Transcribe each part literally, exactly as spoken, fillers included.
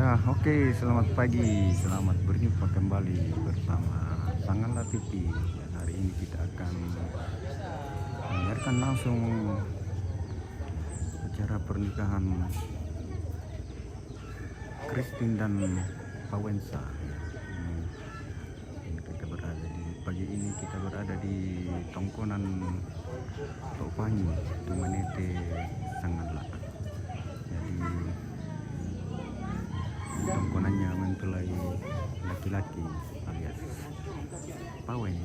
Ah, oke, selamat pagi, selamat berjumpa kembali bersama Sangala T V. Dan hari ini kita akan menyiarkan langsung acara pernikahan Christine dan Pawensa. Hmm. Ini kita berada di, pagi ini kita berada di Tongkonan Tok Panyu, Tumanete, Sangala. Jadi, tongkonannya mempelai laki-laki alias Pawen.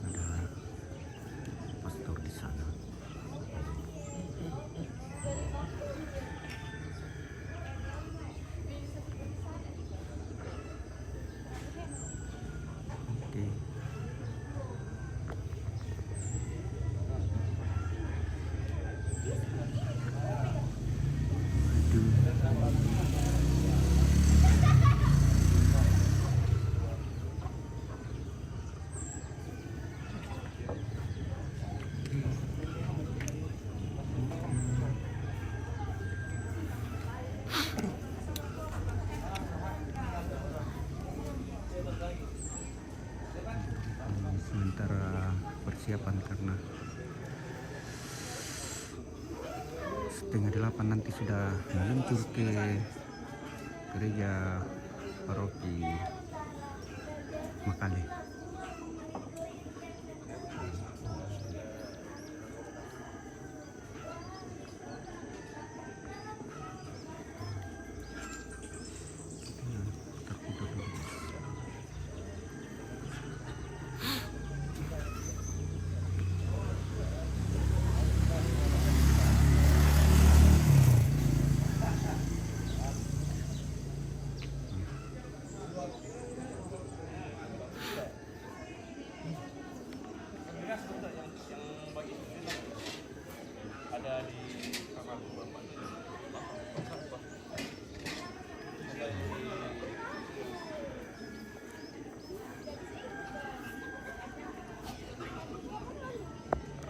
Ada pastor di sana. Oke. Sementara persiapan karena setengah delapan nanti sudah meluncur ke gereja paroki Makale.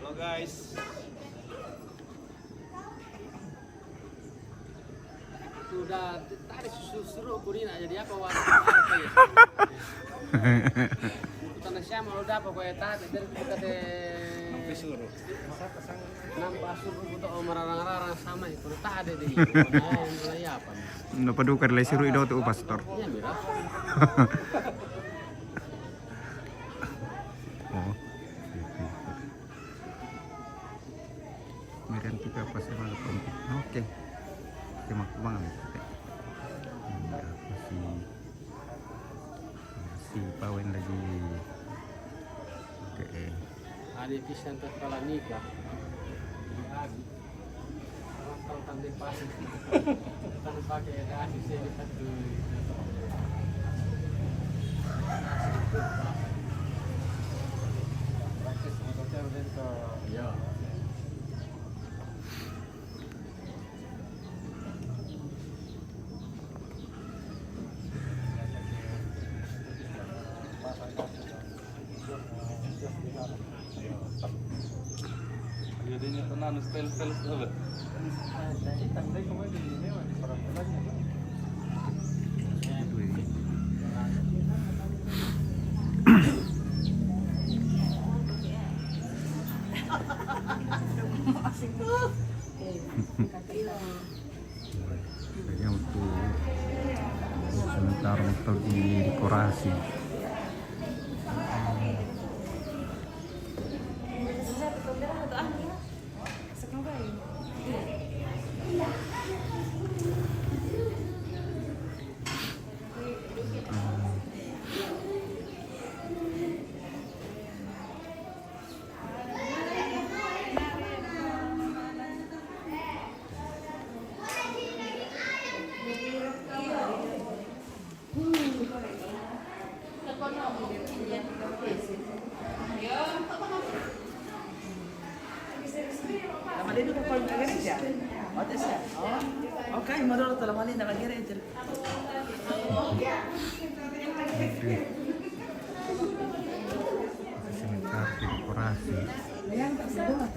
Halo guys. Udah tadi suruh, suruh aku ini jadi apa, Wan? Apa ya? Tanah siapa lo dapat kau ya tadi, dari kita deh. Sampai suruh. Nampak suruh kita, oh, merarang-rarang sama itu. Tadi deh. Mulai apa nih? Napa duka lai suruh itu tuh, Pastor? Iya, mira. Oh. Kemudian kita pas sama. Oke. Terima kasih. Iya, masih, masih Pawen lagi. Oke. Ada pisan terkala nikah. Kalau tanda pas. Tanpa kayak ada sih, satu. Praktis motornya udah ke. Ya. Jadi ini pernah anu style-style apa? Kayaknya untuk sementara untuk di dekorasi. Lama dia dulu kalau nggak gereja. Oke, menurut lama dia nggak gereja. Presentasi dekorasi. Yang tak sedang.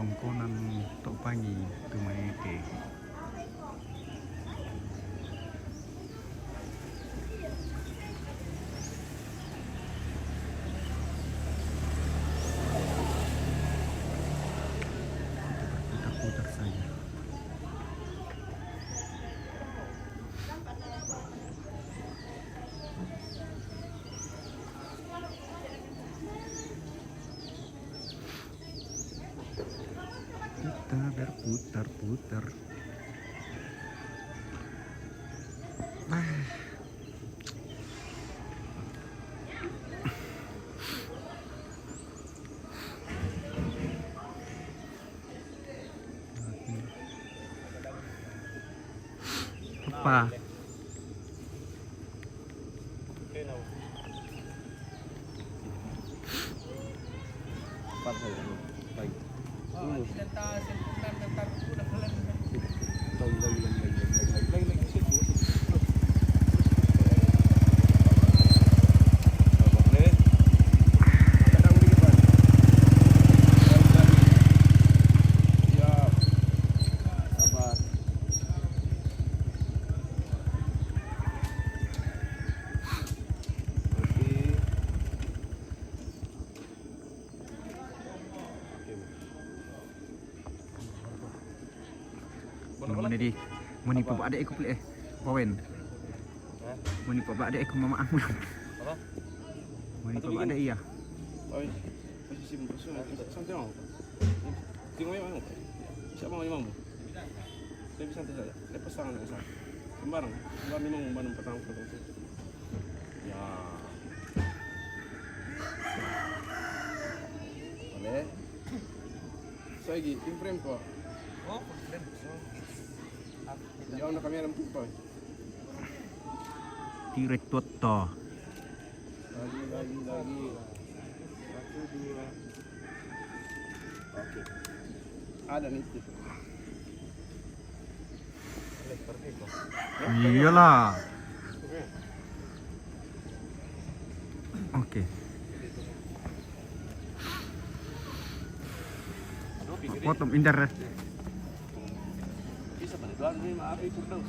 Konan to pangi tu mai ke. Putar-putar saja. Kita berputar-putar. Ah. Apa? Muni di, muni pa ba de ko pele, eh. Pawen. Muni pa ba de ko mama ang. Apa? Muni pa ba de iya. Pawen. Masih sibuk terus, santai mau. Tengok yang mana? Siapa mau, mau? Saya bisa santai saja. Saya pasang aja sana. Sembarang. Sembarang memang, memang pertama, pertama. Ya. Boleh. Saya lagi, in frame ko. Oh, in frame. So, ya, udah kami ada empat. Tiret tuot to. Lagi, lagi, lagi. Satu, dua. Oke. Ada nih. Iyalah. Oke. Potong inter. Bisa balik doang nih, maaf, ikut dong.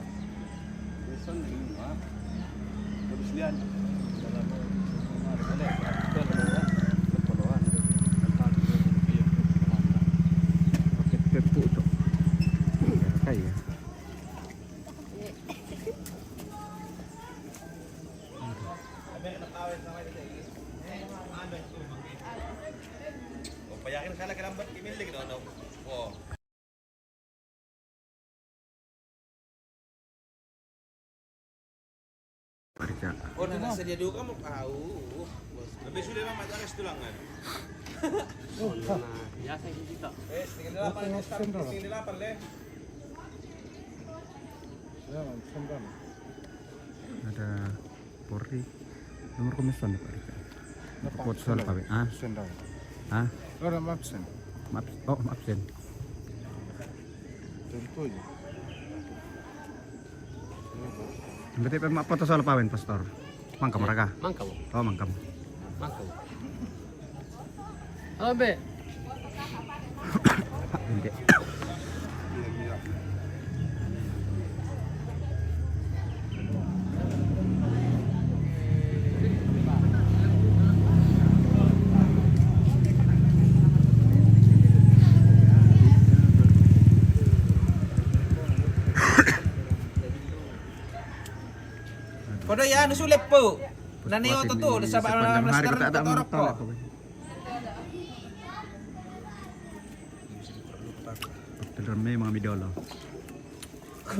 Bosan ini, maaf. Habis lihat. Pakai tepuk, Cok. Kayak. Payakin saya lagi lambat, kimil lagi, no, no. Oh. Parca. Oh, nah, nah, sedia dulu kamu. Au. Lebih sudah, Mama, tak ada setulangan. Oh, nah, ya, saya kita. Eh, setengah delapan, setengah delapan, leh. Ya, setengah delapan. Ada Polri. Nomor komisan, Pak. Apa? Pot soal apa? Ah? Absen dong. Hah? Lo ada absen? Maaf, oh, absen. Tentu aja. Berarti pe mak foto soal pawen, Pastor? Mangkam raka? Mangkam. Oh, mangkam. Mangkam. Halo, Be. Ente. Kodo ya, anu sulit po. Nani oto tu, da saba na sekarang tak ada motor po. Tedrame mga midolo.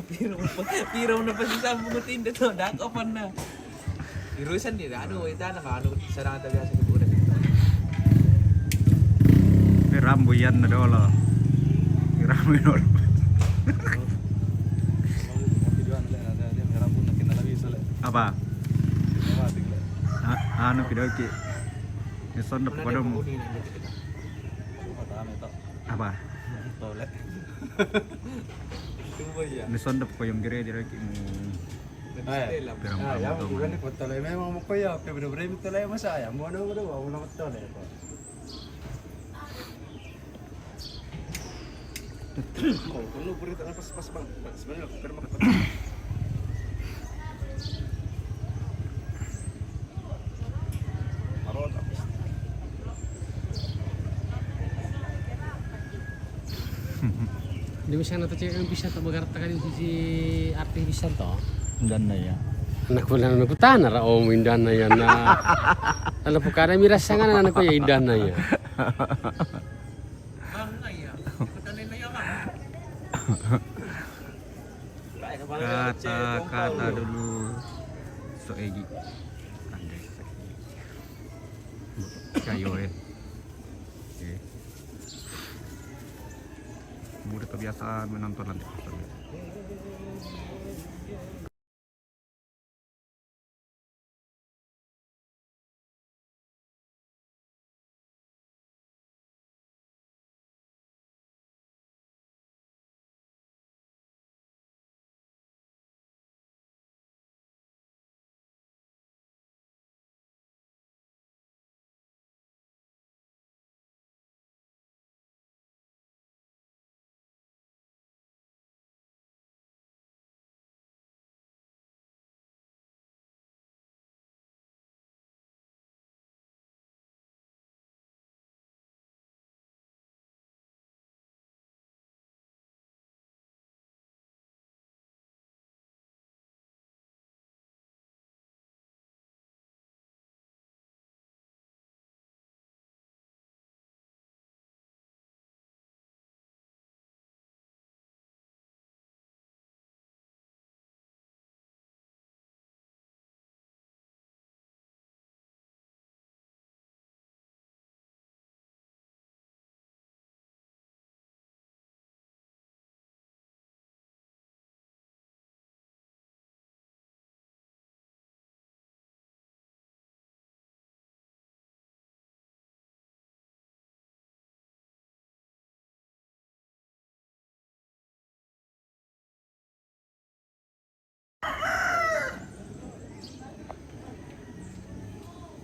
Piro pa, piro na pa si Sambo tinda to, dak open na. Irusan di, anu, ita na, anu, sarang tabi sa kuburan. Ni Rambo yan na dolo. Ni Rambo yan dolo. Apa? Anu, pidoki. Ni sondop ko mo. Apa? Tole. Ni sondop ko yung dire, dire ki mo. Pirang ya, mo gani ko tole. Memang mo ko ya, ke bere-bere mi tole mo saya. Mo ano mo do, mo na tole ko. Oh, perlu berita pas pas bang. Sebenarnya aku terima kasih. Marota. Di misalna tu cewek yang bisa tu berkata kali sisi artis bisa tu. Indana ya. Anak bulan aku tanah ra om indana ya na. Lalu bukan mira sangan anak ya indana ya. Kata-kata dulu. So egi. Andai. Kayo eh. Oke. Udah kebiasaan menonton nanti.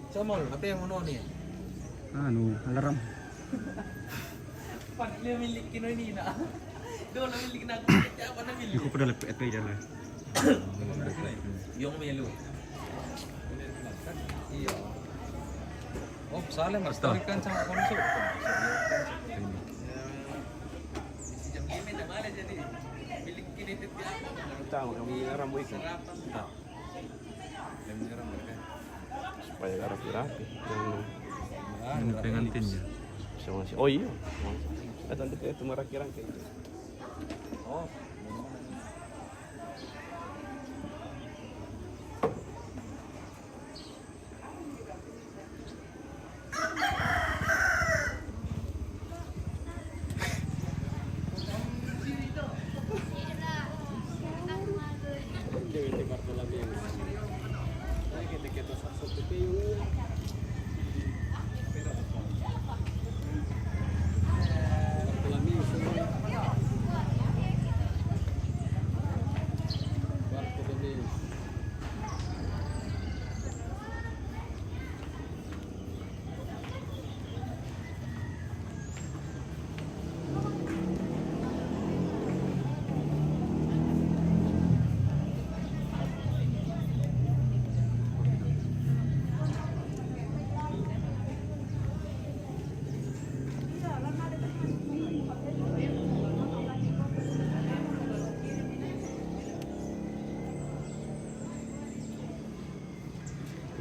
Sama, apa yang mau ni? Anu, alarm. Padahal milik kino ini nak. Dolo milik nak. Siapa nak milik? Iko pada lepet aja lah. Yang melu. Iya. Oh, salah mas. Betul. Tarikan sama konsol. Jam lima dah malam jadi. Milik kini tetiak. Tahu kami rambu itu. Sarapan. Tahu. Supaya rapi-rapi. Yang pengantinnya. Masing-masing. Oh iya. Atau nanti itu marah kirang kayak gitu. Oh.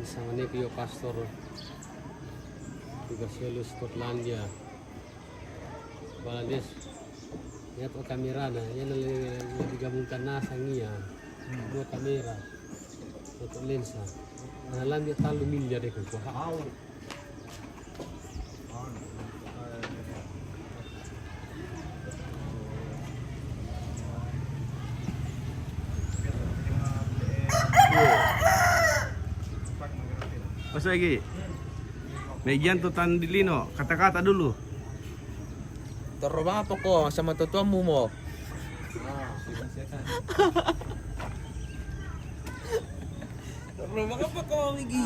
Sama ni pio pastor juga selu Skotlandia. Bangladesh. Ia tu kamera na, ia na le, le digabungkan na sang ia. Hmm. Dua kamera. Satu lensa. Nah, lanjut talu miliar deh kau. Au. Masuk lagi. Megian tu tandilino, kata-kata dulu. Terro bapa ko sama tutuammu mo. Terro bapa ko migi.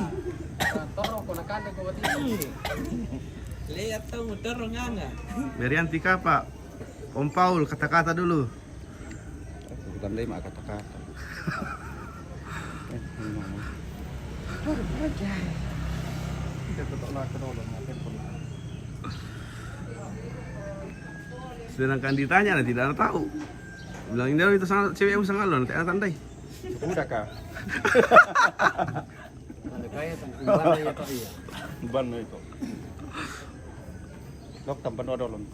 Terro ko nakande ko batini. Lihat tahu terro nganga. Berianti kapa? Om Paul, kata-kata dulu. Aku tandai mak kata-kata. Eh, ini mama. Kita tetap lah ke dalam, makan pun. Sedangkan ditanya, nah, tidak ada tahu. Bilang, "Ini itu sangat cewek yang sangat lo, nanti ada tandai." Udah kah? Ada kaya tuh, gimana ya, Pak, ya? Ban itu. Lok tampan odolon.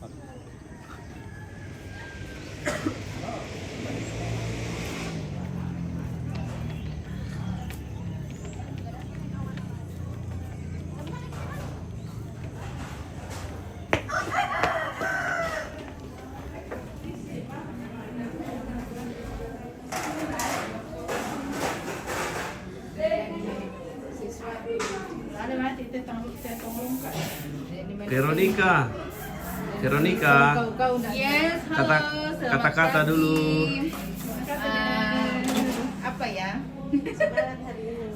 Veronica. Veronica. Yes, halo, kata, selamat kata-kata pagi. Dulu. Ah, apa ya?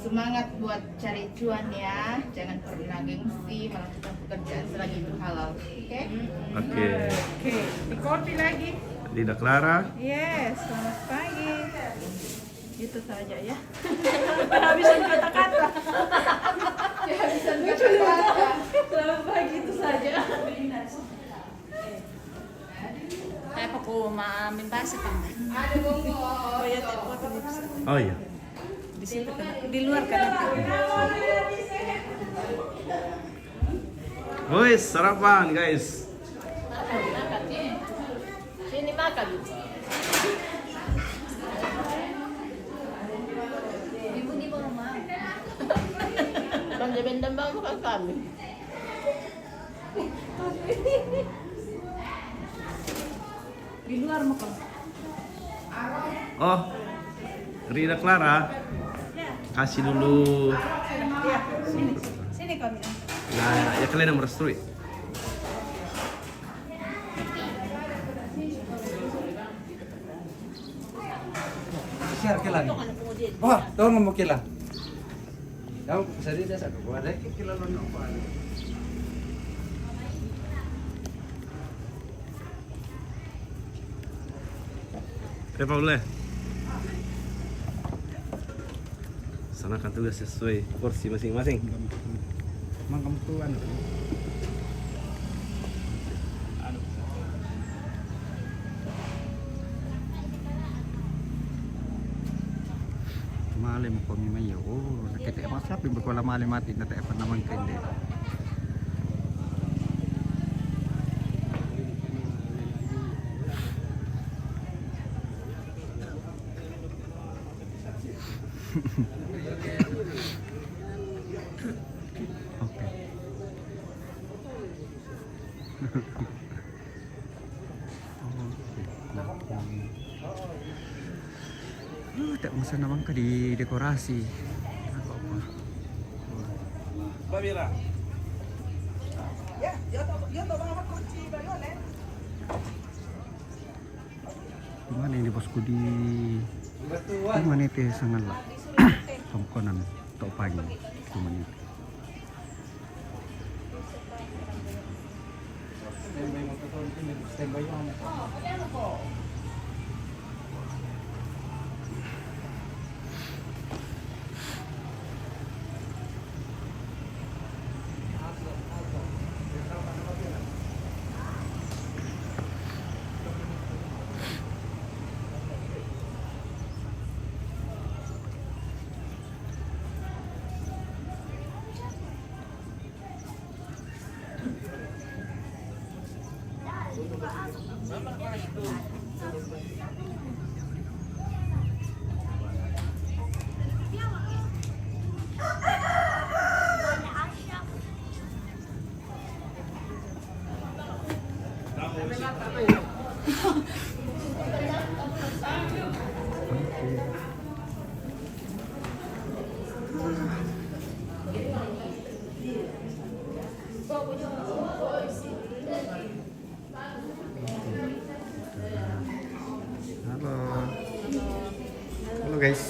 Semangat buat cari cuan ya, jangan pernah gengsi melakukan pekerjaan selagi itu halal, oke? Oke. Oke, di kopi lagi. Dida Clara. Yes, selamat pagi. Itu saja ya. Kehabisan kata-kata. Kehabisan kata-kata. Selamat pagi, itu saja. Saya pokok ma minta sih, Bang. Oh ya, telepon. Oh iya. Di situ kan, di luar kan. Guys, sarapan, guys. Sini makan. Ibu di rumah. Kan dia bendam bang bukan kami. Di luar mau. Oh, Rida Clara. Ya. Kasih dulu. Ya, sini. Sini kami. Nah, ya kalian yang merestui. Share ke lagi. Wah, tolong mau kila. Kamu sadi dia satu buat deh. Kila lo nopo. Pepa boleh. Sana kan tugas sesuai porsi masing-masing. Mang kamu tuh anu. Male mo komi mayo. Oh, nakete masap yung bakola male mati na tayo pa naman kende. Oke. Oke. Uh, tak masa naman ka di dekorasi. Apa-apa. Babira. Di mana ini, bosku, di, di mana itu sangat lah. Tongkonan, Topang. Di mana itu? Halo. Halo, guys.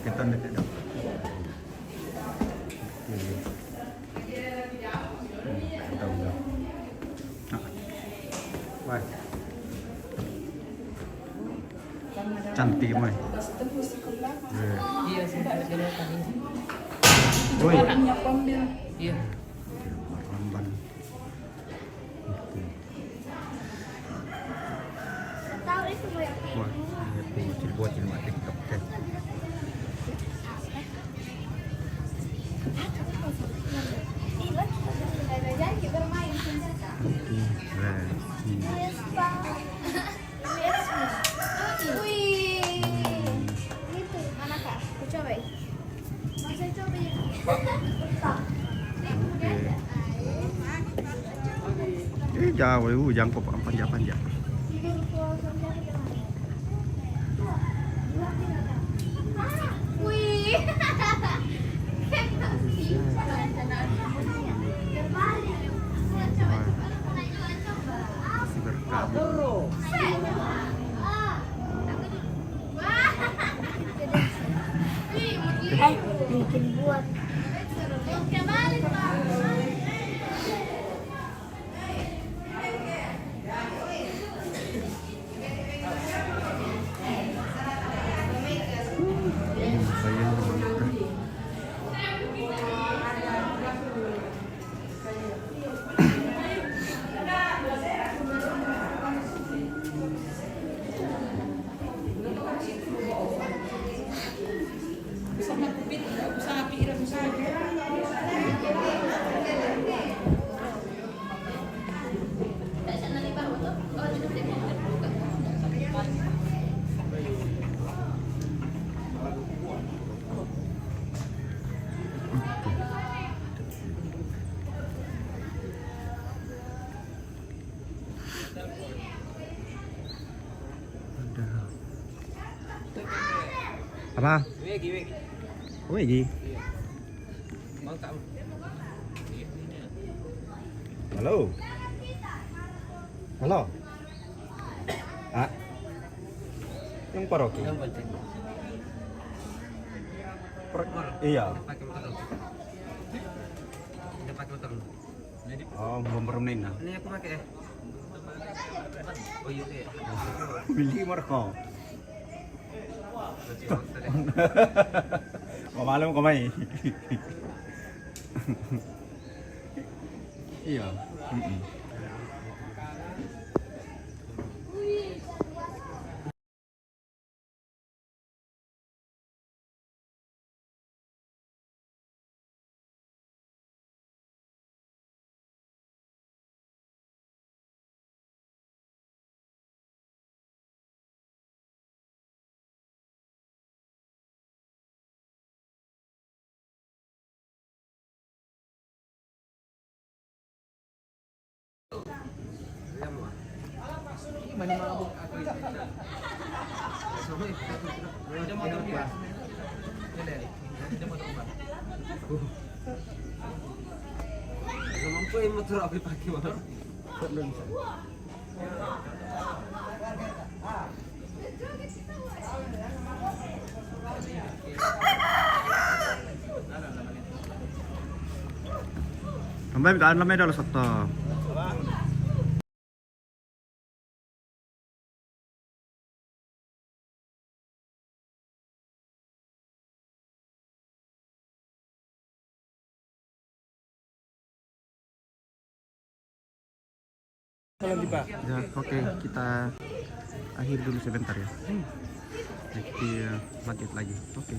Kita dekat dong. Oke. Iya, Moy. Iya. Iya, sih, ada kelihatan, iya. Woi. Iya. Lamban. Oke. Wah, ini bocil-bocil mak TikTok, teh. Oke, nah, ini. Wih. Itu mana, Kak? Aku coba ya. Mau saya coba ya? Oke. Eh, jauh, eh, jangkau, Pak, panjang-panjang. Wih. Masih berkabut. Eh, bikin buat. Ada. Apa? Wegi, wegi. Wegi. Iya. Mantap. Halo. Halo. Ah. Yang paroki. Yang penting. Per-, iya. Pakai motor. Kita pakai motor. Oh, belum pernah ini, nah. Ini aku pakai, eh. Oh, iya, iya. Beli mereka. Mau malam kau main. Iya. Mm-mm. Mampu yang motor apa pakai, Bang? Tambah minta anu, lamai dah lah satu. Kalau di, Pak. Ya, oke, kita akhir dulu sebentar ya. Nanti, eh, lanjut lagi. Oke.